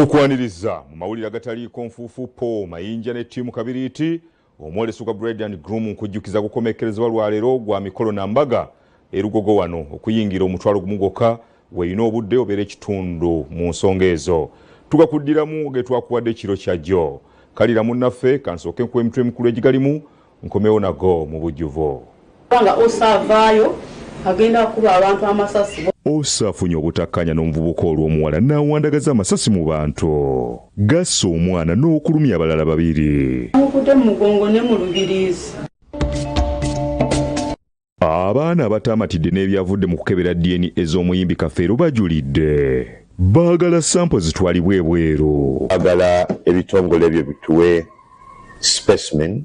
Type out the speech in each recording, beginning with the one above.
Tukwaniriza mu mawulire agataliiko nfuufu po Mayinja ne ttiimu Kabiriiti. Omwoleso gwa Bride and Groom nkujjukiza gukomekkerezebwa lwaleero gwa mikolo na mbaga e Lugogo wano okuyingira 10,000 gwokka weeyina obudde obeera ekitundu mu nsonga ezo. Tugakuddiramu ge twakuwadde ekiro kya jjo. Kalira munnaffe kansooke nkuwa emitwe emikulu egigalimu nkomewo nago mu bujjuvu. Nga Osa avaayo agenda kukuba abantu amasasi. Osa afunye obutakkaanya n'omuvubuka olw'omuwala n'awandagaza amasasi mu bantu. Gasse omwana n'okulumya abalala babiri. Amukute mu mugongo ne mu lubiriizi. Abaana abataamatidde n'ebyavudde mu kukebera DNA z'omuyimbi Kafeero bajulidde. Baagala sampo zitwalibwe ebweru. Baagala ebitongole ebyo bituwe specimen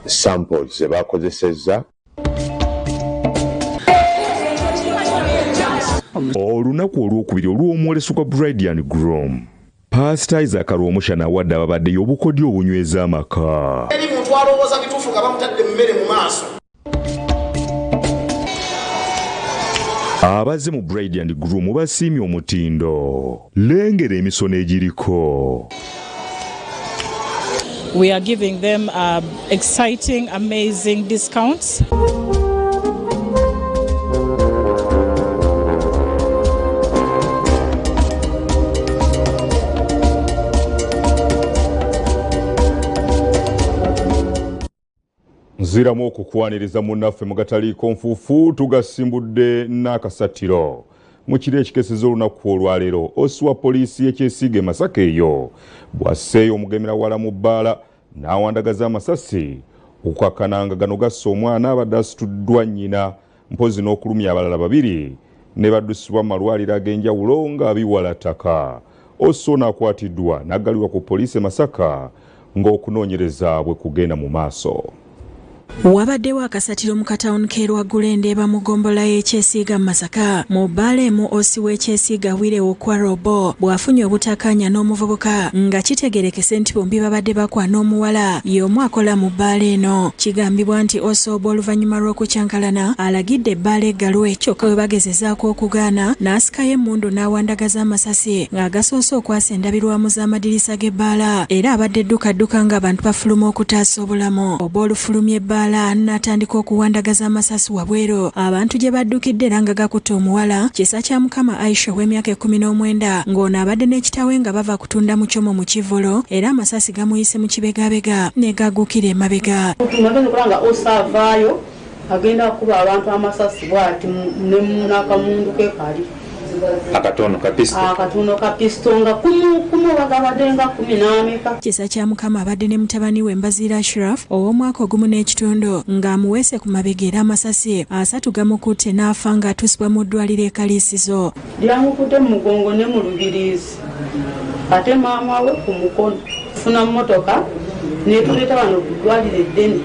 samples ze bakozesezza. Olunaku olwokubiri olw'omwoleso gwa Bride and Groom, Paasita Isaac Rwomushana awadde ababaddeyo obukodyo obunyweza amaka. Teri muntu alowooza bituufu nga bamutadde emmere mu maaso. Abazze mu Bride and Groom basiimye omutindo. Lengera emisono egiriko. We are giving them exciting, amazing discounts. Nziramu okukwaniriza munnaffe mu gataliiko nfuufu tugasimbudde n'akasattiro mu kiro ekikeseza olunaku olwaleero. Osi wa poliisi y'ekyesiiga e Masaka eyo bw'asseeyo omugemera wala mu bbaala n'awandagaza amasasi okukakkana nga gano gassa omwana abadde asituddwa nnyina mpozzi n'okulumya abalala babiri ne baddusibwa mu malwaliro ag'enjawulo nga biwala ttaka. Osi ono akwatiddwa n'aggalirwa ku poliisi e Masaka ng'okunoonyereza bwe kugenda mu maaso. Wabaddewo akasatiro mu katawuni k'e Lwaggula mu ggombolola y'Ekyesiiga mu Masaka mu bbaala emu osi w'Ekyesiiga Wire Okwarobo bw'afunye obutakkaanya n'omuvubuka nga kitegeerekese nti bombi babadde bakwana omuwala y'omu akola mu bbaala eno. Kigambibwa nti Osobo oluvannyuma lw'okukyankalana alagidde ebbaala eggalwe kyokka bwe bagezezaako okugaana n'asikayo emmundu n'awandagaza amasasi ng'agasoose okwasa endabirwamu z'amadirisa g'ebbaala era abadde ddukadduka ng'abantu bafuluma okutaasa obulamu. Oba olufulumya ebbaala n'atandika okuwandagaza amasasi wabweru abantu gye baddukidde era nga gakutte omuwala Kisa kya Mukama Aisha ow'emyaka 19 ng'ono abadde n'ekitaawe nga bava kutunda muchomo mu kivvulu era amasasi gamuyise mu kibegabega ne gagukira emabega. Nagenda okulaba nga Osa avaayo agenda kukuba abantu amasasi bw'ati n'akamundu ke kali. Akatono ka pisito. Akatono ka pisito nga kumu bagabadde nga 14. Kisa kya Mukama abadde ne mutabani we Mbaziira Ashraf ow'omwaka ogumu n'ekitundu ng'amuweese ku mabega era amasasi 3 gamukutte n'afa ng'atuusibwa mu ddwaliro e Kaliisizo. Lyamukutte mu mugongo ne mu lubiriizi ate maama we ku mukono. Tufuna mmotoka n'etuleeta wano ku ddwaliro eddene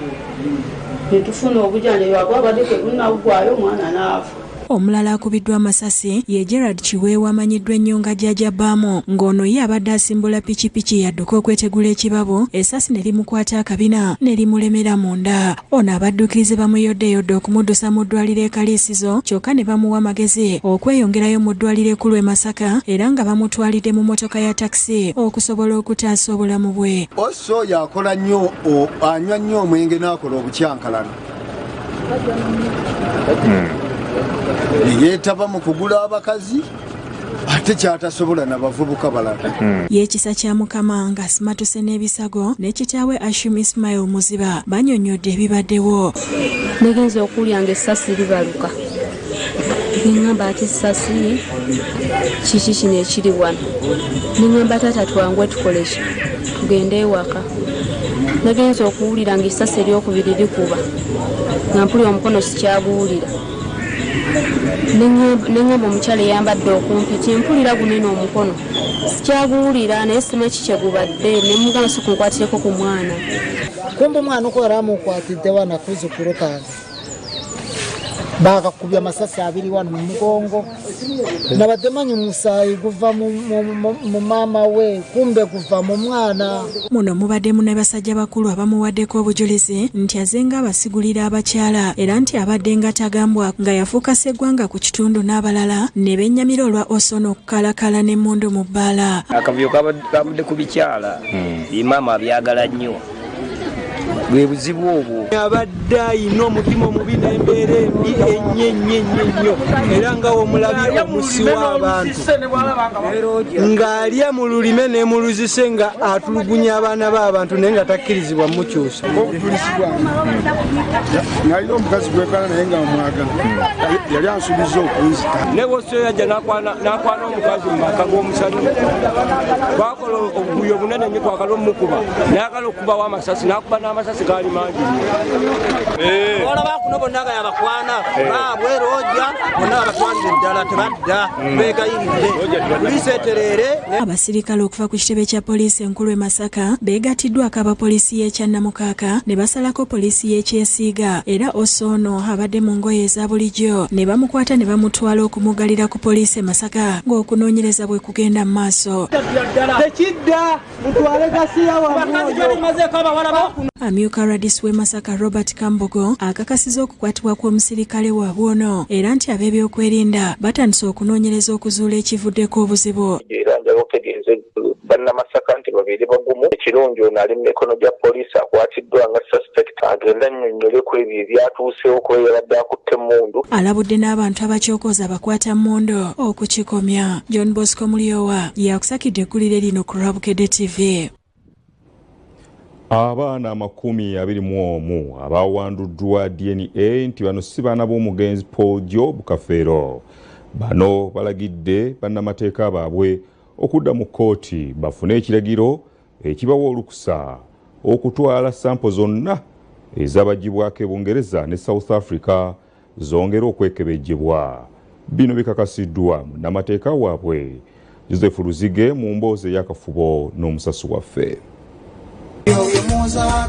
ne tufuna obujjanjabi bwabwe abadde tebunaggwaayo omwana n'afa. Omulala akubiddwa amasasi ye Gerard Kiweewa amanyiddwa ennyo nga Jjajja Baamu ng'ono ye abadde asimbula pikipiki yadduka okwetegula ekibabo essasi ne limukwata akabina ne limulemera munda. Ono abadduukirize bamuyoddeyodde okumuddusa mu ddwaliro e Kaliisizo kyokka ne bamuwa amagezi okweyongerayo mu ddwaliro ekkulu e Masaka era nga bamutwalidde mu mmotoka ya takisi okusobola okutaasa obulamu bwe. Oso yakola nnyo, anywa nnyo omwenge n'akola obukyankalano. Ne yeetaba mu kugula abakazi ate kyatasobola na bavubuka balala. Ye Kisa kya Mukama ng'asimatuse n'ebisago ne kitaawe Ashim Ismail Muziba bannyonnyodde ebibaddewo. Nagenze okuwulira ng'essasi libaluka. Nengamba ate essasi kiki kino ekiri wano? Nengamba taata twanguwe tukole ki? Tugende ewaka. Nagenze okuwulira ng'essasi eryokubiri likuba nga mpulira omukono sikyaguwulira. Nengamba omukyala eyambadde okumpi ti mpulira gunene omukono sikyaguwulira naye simanyi ki kye gubadde, ne mugamba sooka onkwatireko ku mwana. Kumbe omwana uko yari amukwatidde wana kuzukuru kange. Bakakubya amasasi abiri wano mu mugongo. Nabadde manyi omusaayi guva mu maama we, kumbe guva mu mwana. Muno mubaddemu ne basajja bakulu abamuwaddeko obujulizi nti azenga abasigulira abakyala era nti abadde nga tagambwa nga yafuuka sseggwanga ku kitundu n'abalala ne bennyamira olwa Osono okukalakala n'emmundu mu bbaala. Akavuyo kavudde ku bikyala, bimaama abyagala nnyo, bwe buzibu obwo. Abadde ayina omutima omubi n'embeera embi ennyo ennyo ennyo ennyo, era nga womulabye omusi w'abantu ng'alya mu lulime ne mu luzise nga atulugunya abaana b'abantu naye nga takkirizibwa mukyusa. Obujulizi bwange, nalina omukazi gwekala naye nga mwagala, yali ansuubiza okunzita. Ne wosoyo yajja n'akwana omukazi mu maka g'omusajja, twakola obuvuyo bunene nnyo, twagala omukuba nayagala okukubawo amasasi, n'akuba n'amasasi gaali mangi nnyo. Olaba kuno bonna nga yabakwana baabwe roja bonna babatwalire ddala, tebadda, beegayiridde poliisi etereere. Abasirikale okuva ku kitebe kya poliisi enkulu e Masaka beegatiddwako abapoliisi y'e Kyannamukaaka ne basalako poliisi y'e Kyesiiga, era Osoono abadde mu ngoye eza bulijjo ne bamukwata ne bamutwala okumugalira ku poliisi e Masaka ng'okunoonyereza bwe kugenda mu maaso. Tekidda mutwale gasiya. Amyuka Radis w'e Masaka Robert Kambogo akakasiza okukwatibwa kw'omusirikale waabwe ono era nti ab'ebyokwerinda batandise okunoonyereza okuzuula ekivuddeko obuzibu. Era njagala okutegeeza bannamasaka nti babeere bagumu. Ekirungi ono ali mu mikono gya poliisi, akwatiddwa nga suspect, agenda annyonnyole ku ebyo ebyatuusewo kuba yabadde akutte emmundu. Alabudde n'abantu abakyokoza abakwata mmundu okukikomya. John Bosco Mulyowa yakusakidde eggulire lino ku Lwabukedde TV. Abaana 21 abawanduddwa DNA nti bano si baana b'omugenzi Paul Job Kafeero, bano balagidde bannamateeka baabwe okudda mu kkooti bafune ekiragiro ekibawa olukusa okutwala sample zonna ezabagibwako e Bungereza ne South Africa zongere okwekebejjebwa. Bino bikakasiddwa munnamateeka waabwe Joseph Luzige mu mboozi ey'akafubo n'omusasi waffe. Oyo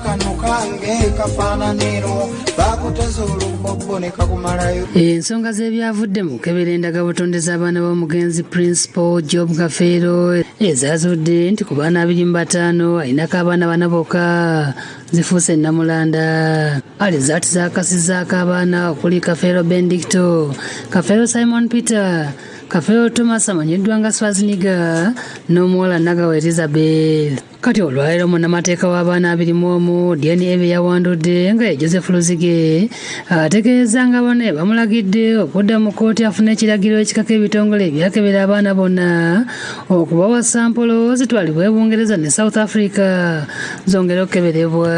kano kange kafaananiro bakuteza olubobbo ne kakumalayo. Ensonga z'ebyavudde mu kukebera endagabutonde z'abaana b'omugenzi Principal Job Kafeero ezazudde nti ku baana 25 alinako abaana bana bokka zifuuse nnamulanda. Alizaati zakasizzaako abaana okuli Kafeero Benedicto, Kafeero Simon Peter, Kafeero Thomas amanyiddwa nga Swaziniga n'omuwala Nagawa Elizabeth. Kati olwaleero munnamateeka w'abaana 21 DNA be yawandudde nga ye Joseph Luzige ategeeza nga bano bamulagidde okudda mu kkooti afune ekiragiro ekikaka ebitongole ebyakebera abaana bonna okubawa sampolo zitwalibwa e Bungereza ne South Africa zongere okukeberebwa.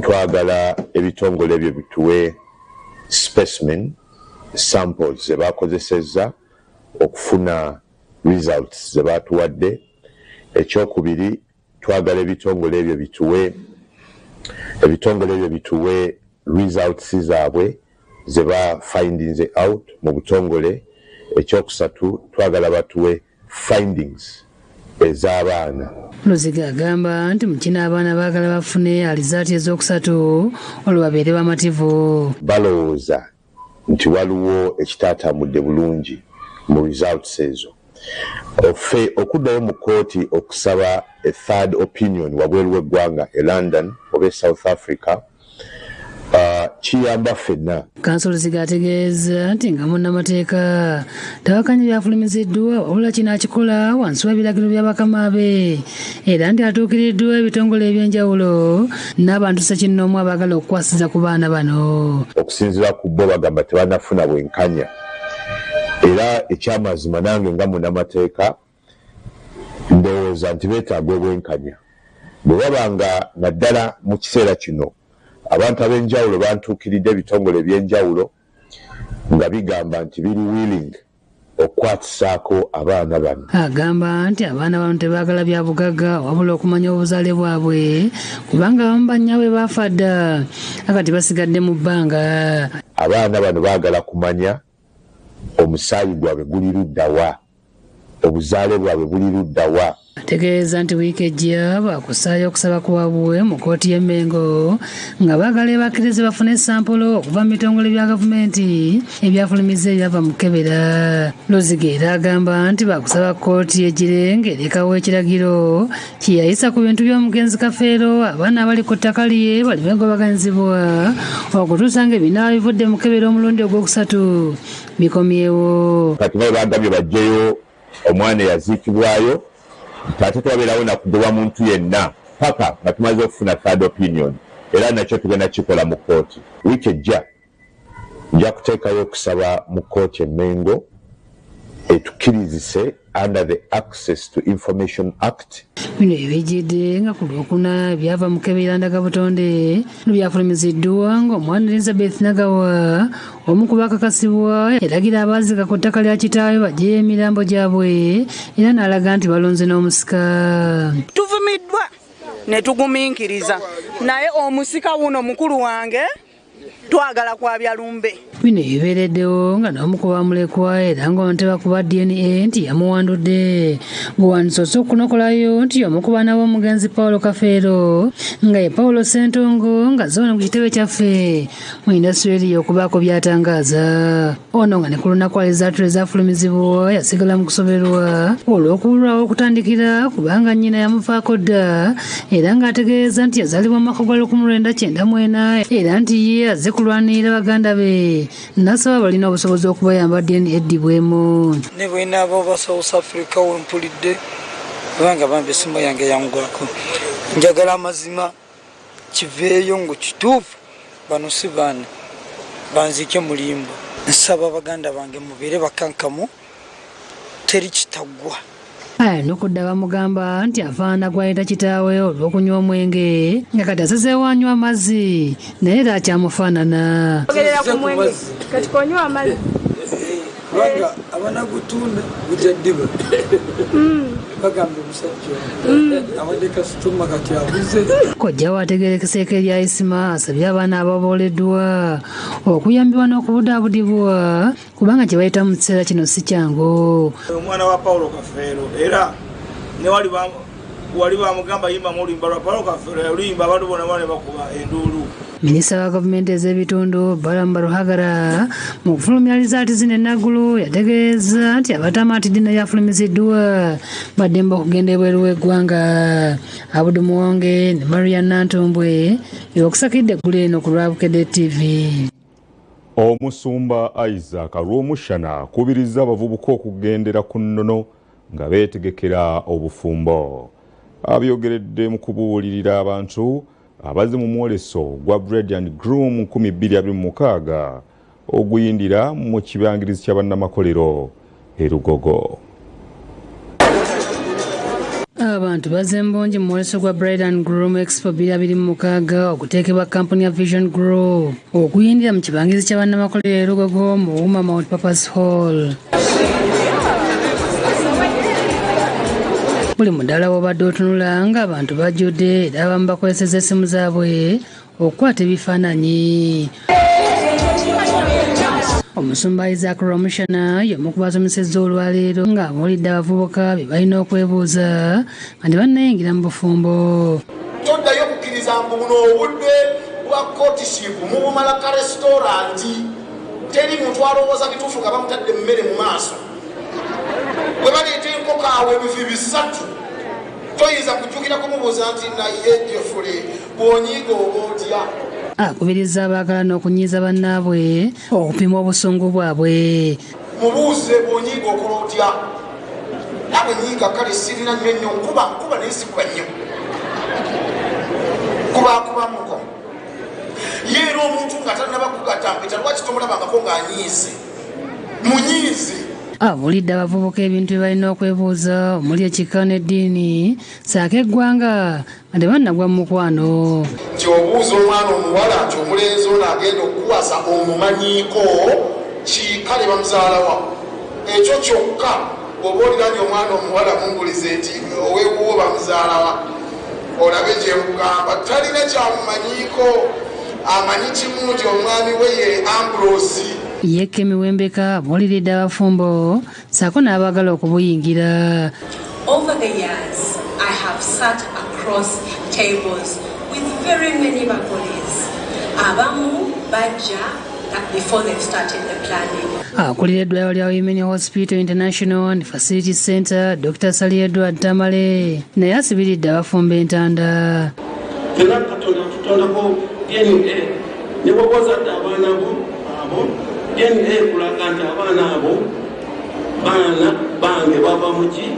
Twagala ebitongole ebyo bituwe specimen samples ze bakozesezza okufuna results ze batuwadde. Ekyokubiri, twagala ebitongole ebyo bituwe results zaabwe ze ba findings out mu butongole. Ekyokusatu, twagala batuwe findings ez'abaana. Luziga agamba nti mu kino abaana baagala bafune alizaati ezookusatu olwo babeere bamativu. Balowooza nti waliwo ekitaatambudde bulungi mu results ezo. Ffe okuddayo mu kkooti okusaba a third opinion wabweru w'eggwanga e London oba e South Africa kiyamba ffenna. Counsel Luziga ategeeza nti nga munnamateeka tawakanya byafulumiziddwa, wabula kino akikola wansi w'ebiragiro bya bakama be, era nti atuukiriddwa ebitongole ebyenjawulo n'abantu ssekinnoomu abaagala okukwasiza ku baana bano. Okusinziira ku bo, bagamba tebannafuna bwenkanya, era ekyamazima nange nga munnamateeka ndowooza nti beetaaga obwenkanya bwe baba nga naddala mu kiseera kino abantu ab'enjawulo bantuukiridde, ebitongole ebyenjawulo nga bigamba nti biri willing okukwatisaako abaana bano. Agamba nti abaana bano tebaagala bya bugagga wabula okumanya obuzaale bwabwe, kubanga abamu bannyaabwe baafa dda akati basigadde mu bbanga. Abaana bano baagala kumanya omusaayi gwabwe guli ludda wa. Obuzaale bwabwe buli ludda wa? Ategeeza nti wiiki ejja baakussaayo okusaba kwabwe mu kkooti y'e Mmengo nga baagala ebakkirize bafune sampolo okuva mu bitongole bya gavumenti ebyafulumizza ebyava mu kukebera. Luziga era agamba nti baakusaba kkooti egire ng'erekawo ekiragiro kye yayisa ku bintu by'omugenzi Kafeero abaana abali ku ttaka lye baleme kugobaganyizibwa okutuusa ng'ebinaaba bivudde mu kukebera omulundi ogwokusatu bikomyewo. Kati nga bwe bagambye baggyeyo omwana eyaziikibwayo nti ate tewabeerawo na kugoba muntu yenna paka nga tumaze okufuna third opinion era nakyo tugenda kukikola mu kkooti. Wiiki ejja nja kuteekayo okusaba mu kkooti e Mengo etukkirizise under the Access to Information Act. Bino ebijjidde nga ku Lwokuna ebyava mu kebera ndagabutonde byafulumiziddwa ng'omwana Elizabeth Nagawa omu ku bakakasibwa yalagira abaazika ku ttaka lya kitaawe baggyeyo emirambo gyabwe era n'alaga nti balonze n'omusika. Tuvumiddwa ne tugumiikiriza naye omusika wuno mukulu wange twagala kwabya lumbe. Bino ebibeereddewo nga n'omu ku bamulekwa era ng'ono tebakuba DNA nti yamuwandudde ng'owandisoose okunokolayo nti y'omu ku baana b'omugenzi Paulo Kafeero nga ye Paulo Ssentongo nga zona ku kitebe kyaffe mu indasitule eriyo okubaako by'atangaaza. Ono nga ne ku lunaku alizaatula ezaafulumizibwa yasigala mu kusoberwa olw'okubulwawo okutandikira kubanga nnyina yamuvaako dda era ng'ategeeza nti yazaalibwa mu mwaka gwa 1994 era nti ye azze kulwanirira baganda be n'asaba abalina obusobozi okubayamba DNA eddibwemu. Ne bwenaaba oba South Africa wempulidde kubanga bambi essimu yange yangwako, njagala amazima kiveeyo ngu kituufu bano si baana banziike mulimba. Nsaba baganda bange mubeere bakankamu teri kitaggwa. Ayanukudde abamugamba nti afaanana gw'ayita kitaawe olw'okunywa omwenge nga kati asazeewo anywa amazzi naye era akyamufaanana. Ogerera ku mwenge kati konywa amazzi. Kubanga abanagutunda gujja ddiba. Bagamba omusajja ono abadde kasitoma kati abuze. Kojja we ategeerekeseeko erya Isima asabye abaana ababooleddwa okuyambibwa n'okubudaabudibwa kubanga kye bayitamu mu kiseera kino si kyangu. Omwana wa Paulo Kafeero era ne wali wali bamugamba yimbamu oluyimba lwa Paulo Kafeero yaluyimba abantu bonna bona ne bakuba enduulu. Minisita wa gavumenti ez'ebitundu Balaam Baruhagara mu kufulumya lizaati zino e Naggulu yategeeza nti abatamatidde naye afulumiziddwa baddembe okugenda ebweru w'eggwanga. Abudu Muwonge ne Maria Nantumbwe bebakusakidde eggulo eno ku lwa Bukedde TV. Omusumba Isaac Rwomushana akubirizza abavubuka okugendera ku nnono nga beetegekera obufumbo. Abyogeredde mu kubuulirira abantu abazze mu mwoleso gwa Bride and Groom 2026 oguyindira mu kibangirizi kya bannamakolero e Lugogo. Abantu bazze mu bungi mu mwoleso gwa Bride and Groom Expo 2026 oguteekebwa kkampuni ya Vision Group okuyindira mu kibangirizi kya bannamakolero e Lugogo mu Wuma Multipurpose Hall. Buli mudaala w'obadde otunula ng'abantu bajjudde era abamu bakozesezza essimu zaabwe okukwata ebifaananyi. Omusumba Isaac Rwomushana y'omu ku basomesezza olwaleero ng'abuulidde abavubuka bye balina okwebuuza nga tebannayingira mu bufumbo. Toddayo kukkiriza mbu buno obudde bwa courtship mubumala ka restaurant. Teri muntu alowooza bituufu nga bamutadde emmere mu maaso. Bwe baleeta enkoko awo ebifi bisatu toyinza kujjukira kumubuuza nti naye Jeffrey bw'onyiiga oba otya. Akubirizza abaagalana okunyiiza bannaabwe okupima obusungu bwabwe. Mubuuze bw'onyiiga okola otya. Naawe nyiiga kale sirina nnyo nnyo nkuba nkuba naye sikuba nnyo. Kubaakubamuko. Ye era omuntu nga tannaba kugatta mpeta lwaki tomulabangako ng'anyiize? Munyiize. Abuulidde abavubuka ebintu bye balina okwebuuza omuli ekika n'eddiini ssaako eggwanga nga tebannagwa mu mukwano. Nti obuuza omwana omuwala nti omulenzi ono agenda okukuwasa omumanyiiko ki? Kale bamuzaala wa? Ekyo kyokka bw'oba oliranye omwana omuwala mumbulize nti ow'ewuwo bamuzaala wa? Olabe gye nkugamba talina kyamumanyiiko, amanyi kimu nti omwami we ye Ambrose. Ye Kemi Wembeka abuuliridde abafumbo ssaako n'abaagala okubuyingira. Over the years, I have sat across tables with very many bagoles. Abamu bajja before they've started the planning. Akulira eddwaliro lya Women Hospital International and Facility Center, Dr. Sali Edward Tamale naye asibiridde abafumbo entanda. Era Katonda atutondako DNA, ne bwoba ozadde abaana bo abo, DNA ekulaga nti abaana abo baana bange, bava muki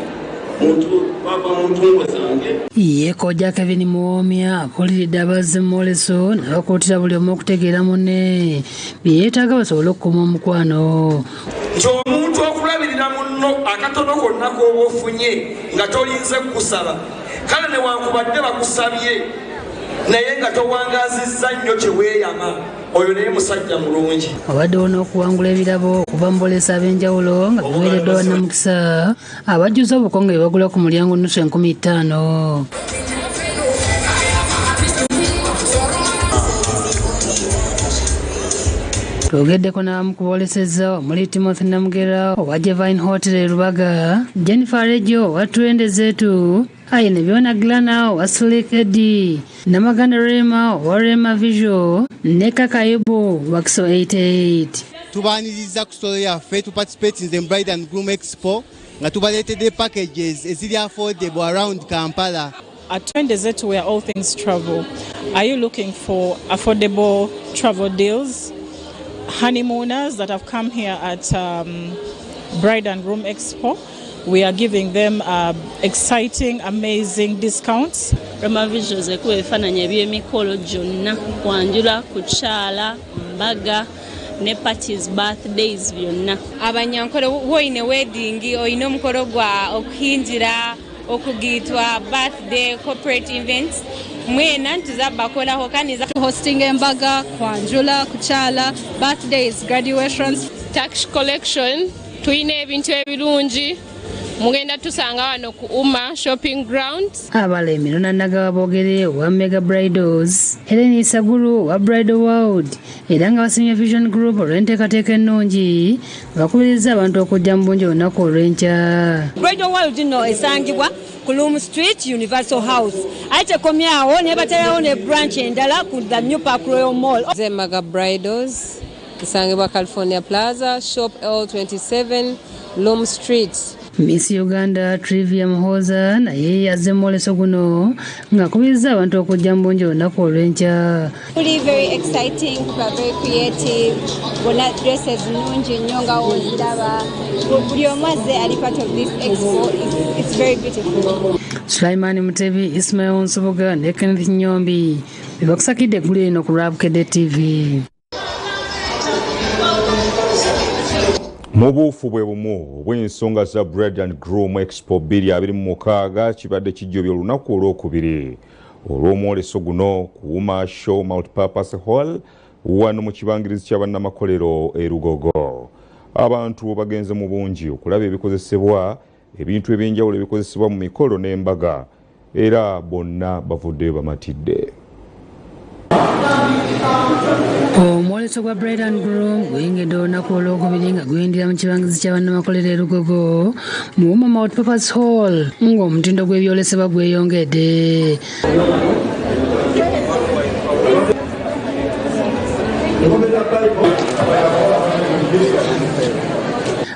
bava mu ntungo zange. Ye Kojja Kevin Muwomya abuuliridde abazze mu mwoleso n'abakuutira buli omu okutegeera munne bye yeetaaga basobole okukuuma omukwano. Nti omuntu okulabirira munno akatono konna k'oba ofunye nga tolinze kukusaba, kale newankubadde bakusabye naye nga towangazizza nnyo kye weeyama, oyo naye musajja mulungi. Wabaddewo n'okuwangula ebirabo okuva mu boleesa ab'enjawulo nga biweereddwa bannamukisa abajjuza obukonge bwe bagula ku mulyango nusu 5000. Twogeddeko n'abamu ku boolesezza omuli Timothy Namugera owa Jevine Hotel e Rubaga, Jennifer Rejo owa Twende Zetu, Aine Byona Glana owa Slick Eddie, Namaganda Rema owa Rema Visual ne Kakayibu Wakiso 88. Tubaaniriza ku sitolo yaffe. Tuparticipatinze mu Bride and Groom Expo nga tubaleetedde packages eziri affordable around Kampala. At Twende Zetu, where all things travel, are you looking for affordable travel deals? Honeymooners that have come here at Bride and Groom Expo, we are giving them exciting, amazing discounts. Rema Visuals ekuba ebifaananyi eby'emikolo gyonna, kwanjula, kukyala, mbaga ne parties, birthdays, byonna. Abanyankole, woine wedding, oyina omukolo gwa okuhingira, okugiitwa, birthday, corporate events, mwena ntuza bakolaho kandi. Hosting embaga, kwanjula, kukyala, birthdays, graduations. Tax collection, tulina ebintu ebirungi, mugenda tusanga wano ku Uma Shopping Ground. Abalemi Nona Nagawa Boogere owa Mega Bridals, Helen Isaguru owa Bridal World era nga basimye Vision Group olw'enteekateeka ennungi, nga bakubiriza abantu okujja mu bungi olunaku olw'enkya. Bridal World nno esangibwa ku Loom Street, Universal House, ate tekomyawo, naye baterawo ne branch endala ku the New Park Royal Mall. Mega Bridals esangibwa California Plaza, shop L27, Loom Street. Miss Uganda Trivia Muhoza naye yazze mu mwoleso guno ng'akubiriza abantu okujja mu bungi olunaku olw'enkya. Really very exciting, kuba very creative, bonna dresses nnungi nnyo nga woziraba. Buli omu azze ali part of this expo. It's very beautiful. Sulaiman Mutebi, Ismail Nsubuga ne Kenneth Nyombi be bakusakidde eggulu eno ku Lwabukedde TV. Mu buufu bwe bumu obw'ensonga za Bride and Groom Expo 2026, kibadde kijjobya olunaku olwokubiri olw'omwoleso guno ku Uma Show Multipurpose Hall wano mu kibangirizi kya bannamakolero e Lugogo. Abantu bagenze mu bungi okulaba ebikozesebwa, ebintu ebyenjawulo ebikozesebwa mu mikolo n'embaga, era bonna bavuddeyo bamatidde. Omwoleso gwa Bride and Groom guyingidde olunaku olwokubiri nga guyindira mu kibangizi kya bannamakolero e Lugogo mu Uma Multipurpose Hall, ng'omutindo gw'ebyolesebwa gweyongedde.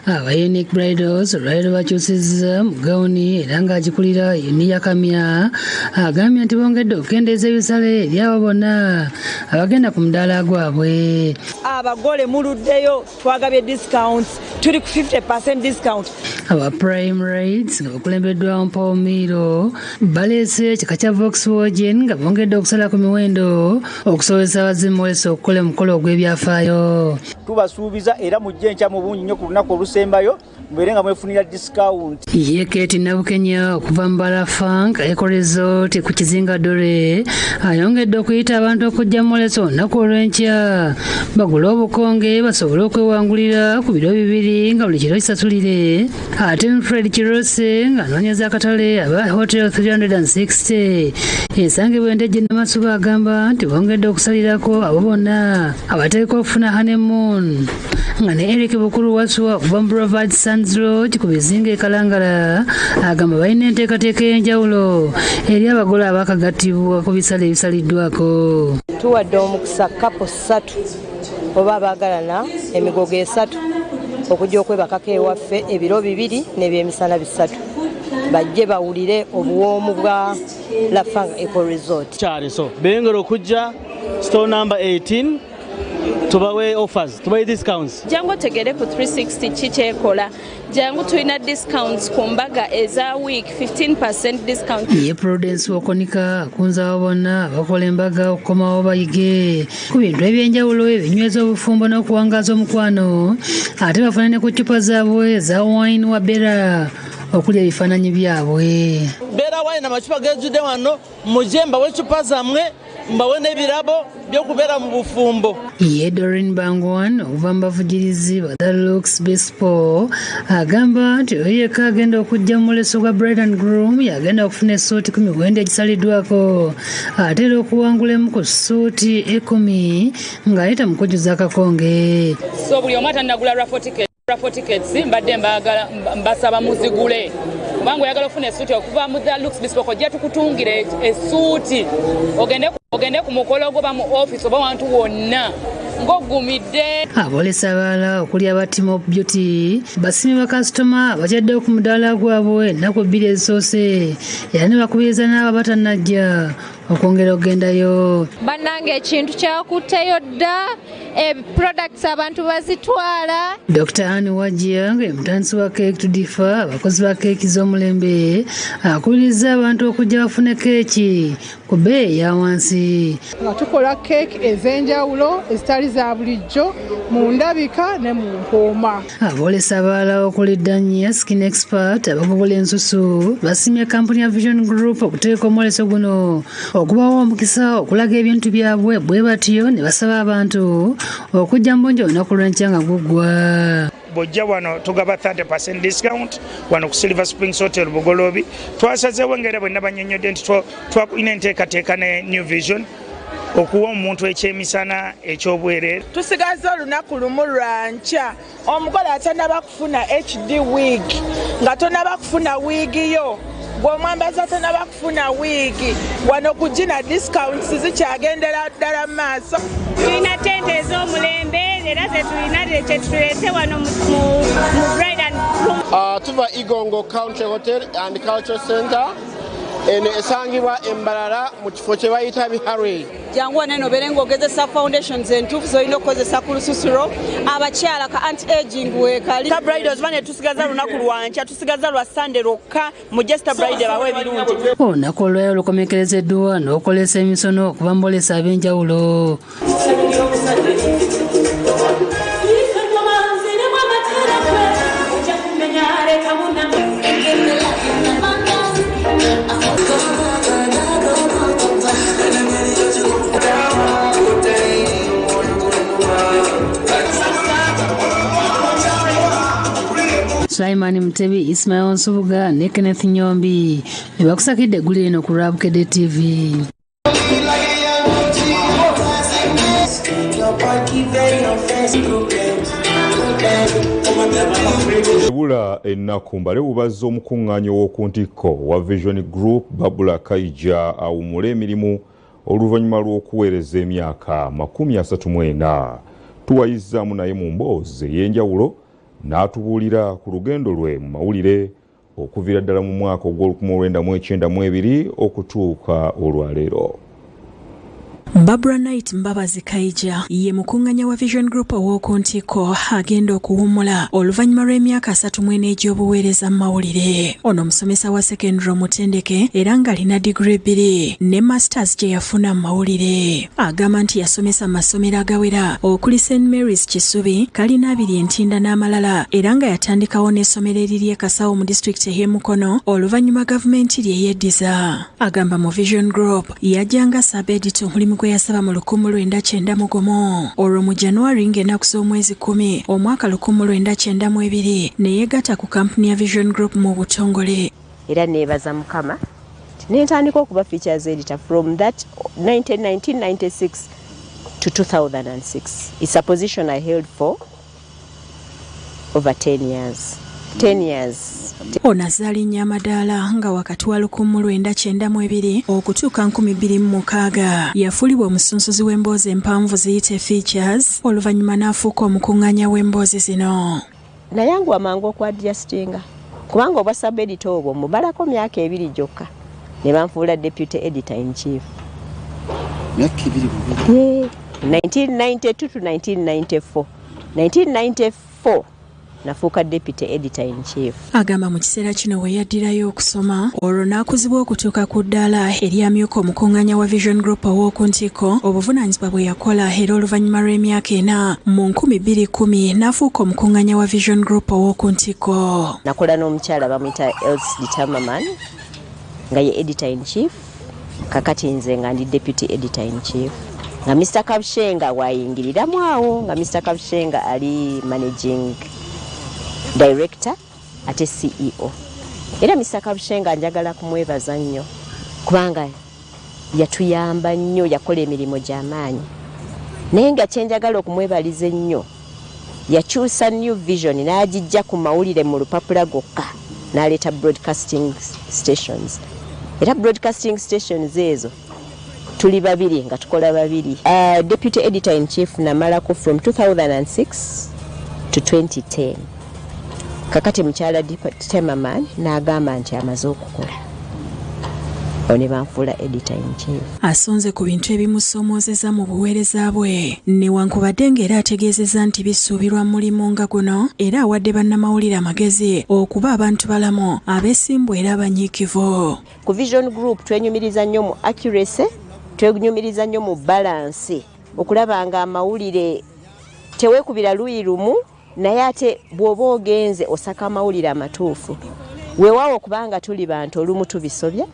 Aba Unique Bridals olwaleero bakyusizza mu gawuni, era ng'agikulira Yunia Kamya agambye nti bongedde okukendeeza ebisale eri abo bonna abagenda ku mudaala gwabwe. Abagole muluddeyo, twagabye discounts, tuli ku 50% discount. Aba Prime Rides nga bakulembeddwa Paul Miiro baleese ekika kya Volkswagen nga bongedde okusala ku miwendo okusobozesa abazze mu mwoleso okukola omukolo ogw'ebyafaayo. Tubasuubiza era mujje enkya mu bungi nnyo ku lunaku olusembayo. Mubeere nga mwefunira discount. Ye Kate Nabukenya okuva mu Bala Funk Eco Resort ku kizinga Dore ayongedde okuyita abantu okujja mu mwoleso olunaku olw'enkya bagule obukonge basobole okwewangulira ku biro bibiri nga buli kiro kisasulire. Ate Fred Kirose ng'anoonyeza akatale aba Hotel 360 esangibwa Entejje Namasuba agamba nti bongedde okusalirako abo bonna abateekwa okufuna honeymoon, nga ne Eric Bukulu Waswa okuva mu Brevard Sands Lodge ku bizinga e Kalangala agamba balina enteekateeka ey'enjawulo eri abagole abaakagattibwa ku bisale ebisaliddwako. Tuwadde omukisa kapo ssatu oba abaagalana emigogo esatu okujja okwebakako ewaffe ebiro bibiri n'ebyemisana bisatu, bajje bawulire obuwoomu bwa Lafanga Eco Resort. Kyaliso beyongera okujja store number 18, tubawe offers, tubawe discounts. Jangu otegere ku 360 ki kyekola. Jangu, tulina discounts ku mbaga eza week, 15% discount. Ye Prudence Wakonika akunze abo bonna abakola embaga okukomawo bayige ku bintu ebyenjawulo ebinyweza obufumbo n'okuwangaaza omukwano, ate bafune ne ku ccupa zaabwe eza wine wa Bera okuli ebifaananyi byabwe. Bera wine, amacupa gejjudde wano, mujje mbawe ecupa zammwe, mbawe n'ebirabo by'okubeera mu bufumbo. Ye Doreen Bangwan okuva mu bavugirizi ba The Looks Bispo agamba nti oyo yekka agenda okujja mu mwoleso gwa Bride and Groom yagenda okufuna essuuti ku miwendo egisaliddwako, ate era okuwangula emu ku ssuuti 10 ng'ayita mu kujjuza akakonge. So buli omu atannagula raffle ticket, raffle tickets mbadde mbagala mbasaba muzigule, kubanga oyagala okufuna essuuti okuva mu The Looks Bespoke, ojja tukutungira essuuti ogende ku mukolo gwo oba mu office oba wantu wonna ng'oggumidde. Aboolesa abalala okuli aba Team of Beauty basimye bakasitoma abakyaddewo ku mudaala gwabwe ennaku 2 ezisoose, era ne bakubiriza n'abo abatannajja okwongera okugendayo. Bannange, ekintu kyakutteyo dda, products abantu bazitwala. Dr Anne Wajja nga ye mutandisi wa Cake to Differ, abakozi ba keeki z'omulembe, akubiriza abantu okujja bafune keeki ku bbeeyi eya wansi. Nga tukola keeki ez'enjawulo ezitali za bulijjo mu ndabika ne mu mpooma. Aboolesa abalala okuli Danya Skin Expert abagogola ensusu basimye kampuni ya Vision Group okuteeka omwoleso guno okubawa omukisa okulaga ebintu byabwe, bwe batyo ne basaba abantu okujja mu bungi olunaku lw'enkya nga guggwa. Bw'ojja wano tugaba 30% discount wano ku Silver Springs Hotel Bugoloobi. Twasazeewo engeri bwe nabanyonnyodde nti twalina enteekateeka ne New Vision okuwa omuntu ekyemisana ekyobwereere. Tusigaza olunaku lumu lwankya. Omugole atanaba kufuna HD wig, nga tonaba kufuna wiigi yo, gw'omwambaza tonaba kufuna wiigi, wano ku Gina discounts zikyagendera ddala mu maaso. Tulina tente ez'omulembe era zetulina kyetulese wano mu Bride and Groom. Tuva Igongo Country Hotel and Cultural Center, eno esangibwa Embalala mu kifo kye bayita Biharwe. Jangu wano eno obeere ng'ogezesa foundations entuufu z'olina okukozesa ku lususulo. Abakyala, ka anti aging weekali. Ta Bridals bane, tusigaza lunaku lwankya, tusigaza lwa Sande lwokka. Mujje Star Bride bawe ebirungi. Olunaku olwayo lukomekerezeddwa n'okukolesa emisono okuva mu boolesa ab'enjawulo. Sulaiman Mutebi, Ismail Nsubuga ne Kenneth Nyombi be bakusakidde eggulire eno ku lwa Bukedde TV. Ebula ennaku mbale bubazza omukuŋŋaanyi ow'oku ntikko wa Vision Group Babula Kaija awummule emirimu oluvannyuma lw'okuweereza emyaka 34. Tuwayizzaamu naye mu mboozi ey'enjawulo n'atubuulira ku lugendo lwe mu mawulire okuviira ddala mu mwaka ogw'olukumi olwenda mu ekyenda mu ebiri okutuuka olwaleero. Barbara Knight Mbabazi Kaija ye mukunganya wa Vision Group ow'oku ntikko agenda okuwummula oluvannyuma lw'emyaka 34 egy'obuweereza mu mawulire. Ono omusomesa wa secondary omutendeke era ng'alina digiri bbiri ne masters gye yafuna mu mawulire. Agamba nti yasomesa mu masomero agawera okuli St Mary's Kisubi, Kalina abiri e Ntinda n'amalala era nga yatandikawo n'essomero eriri e Kasawo mu disitulikiti ey'e Mukono oluvannyuma gavumenti lye yeddiza. Agamba mu Vision Group yajja nga sub-editor omulimu gwe yasaba mu 1991 olwo mu January ng'ennaku z'omwezi 10 omwaka 1992 ne yeegatta ku kampuni ya Vision Group mu butongole. Era neebaza Mukama nti ne ntandika okuba features editor from that 1996 to 2006. It's a position I held for over 10 years. 10 years. Ono azze alinnya amadaala nga wakati wa 1992 okutuuka 2006 yafuulibwa omusunsuzi w'emboozi empanvu ziyite features oluvannyuma n'afuuka omukuŋŋaanya w'emboozi zino. Nayanguwa mangu okwadjustinga kubanga obwa sub editor obwo mubalako myaka ebiri gyokka ne banfuula deputy editor in chief. Myaka ebiri bubiri. 1992 to 1994. 1994 nafuuka deputy editor in chief. Agamba mu kiseera kino we yaddirayo okusoma olwo n'akuzibwa okutuuka ku ddaala eryamyuka omukungaanya wa Vision Group ow'oku ntikko obuvunaanyizibwa bwe yakola era oluvannyuma lw'emyaka ena mu 2010 n'afuuka omukungaanya wa Vision Group ow'oku ntikko. Nakola n'omukyala bamuyita Else Determerman nga ye editor in chief, kakati nze nga ndi deputy editor in chief nga Mr Kabushenga wayingiriramu awo nga Mr Kabushenga ali managing director ate CEO. Era Mr Kabushenga njagala kumwebaza nnyo kubanga yatuyamba nnyo, yakola emirimu gy'amaanyi, naye nga kyenjagala okumwebaliza ennyo yakyusa New Vision n'agijja ku mawulire mu lupapula gokka n'aleeta broadcasting stations, era broadcasting stations ezo tuli babiri nga tukola babiri. Deputy editor in chief namalako from 2006 to 2010. Kakati mukyala Temerman n'agamba nti amaze okukola, ne banfuula editor in chief. Asonze ku bintu ebimusoomoozeza mu buweereza bwe newankubadde ng'era ategeezezza nti bisuubirwa mu mulimu nga guno, era awadde bannamawulire amagezi okuba abantu balamu, abeesimbu era abanyiikivu. Ku Vision Group twenyumiriza nnyo mu accuracy, twenyumiriza nnyo mu balance, okulaba nga amawulire teweekubira luyi lumu, naye ate bw'oba ogenze osaka amawulire amatuufu. Weewaawo kubanga tuli bantu olumu tubisobya,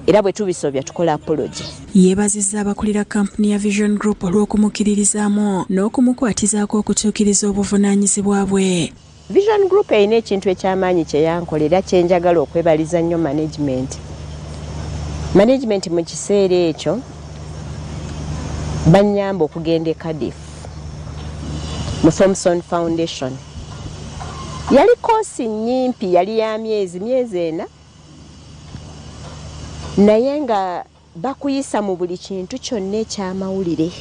era bwe tubisobya tukola apology. Yeebazizza abakulira kampuni ya Vision Group olw'okumukkiririzaamu n'okumukwatizaako okutuukiriza obuvunaanyizibwa bwe. Vision Group erina ekintu eky'amaanyi kye yankola era kye njagala okwebaliza nnyo management. Management mu kiseera ekyo bannyamba okugenda e Cardiff mu Thomson Foundation. Yali koosi nnyimpi, yali ya myezi 4, naye nga bakuyisa mu buli kintu kyonna eky'amawulire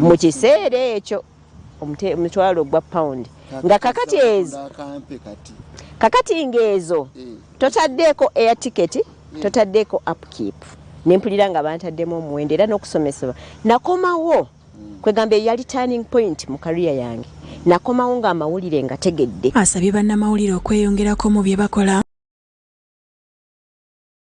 mu kiseera ekyo omutwalo gwa pound nga kakati ezo kakati ng'ezo totaddeeko air ticket, totaddeeko upkeep, nempulira nga bantaddemu omuwendo era n'okusomesebwa nakomawo kwegamba eyali turning point mu career yange, nakomawo ng'amawulire nga tegedde. Asabye bannamawulire okweyongerako mu bye bakola.